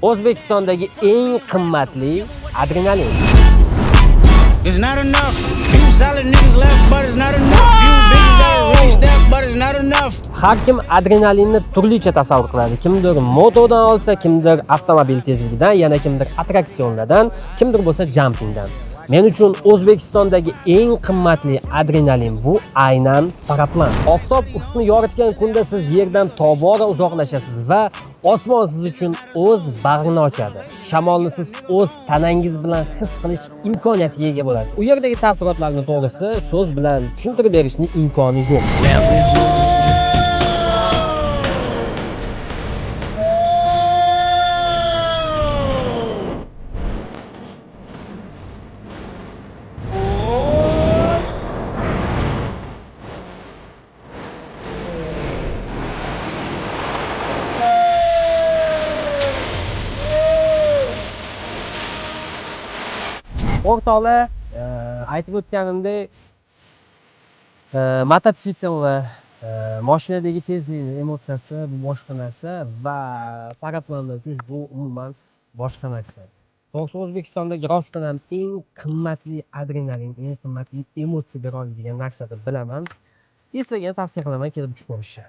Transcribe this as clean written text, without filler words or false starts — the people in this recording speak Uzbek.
O'zbekistondagi eng qimmatli adrenalin. It's not enough. Few solid niggas left, but it's not enough. Few bitches that really step, but it's not enough. Har kim adrenalinni turlicha tasavvur qiladi. Kimdir motodan olsa, kimdir avtomobil tezligidan, yana kimdir attraksionlardan, kimdir bo'lsa jumpingdan. Men uchun O'zbekistondagi eng qimmatli adrenalin bu aynan paraplan. Oftob ufqni yoritgan kunda siz yerdan tobora uzoqlashasiz va osmon siz uchun o'z bag'rini ochadi. Shamolni siz o'z tanangiz bilan his qilish imkoniyatiga ega bo'lasiz. U yerdagi taassurotlarni to'g'risi so'z bilan tushuntirib berishning imkoni yo'q. O'rtoqlar, aytib o'tganimdek, mototsikl va mashinadagi tezlikni emotsiyasi bu boshqa narsa va paraplanda uchish bu umuman boshqa narsa. To'g'risi, O'zbekistondagi rostdan ham eng qimmatli adrenalin, eng qimmatli emotsiya bera oladigan narsa deb bilaman. Sizlarga tavsiya qilaman kelib uchib ko'rishni.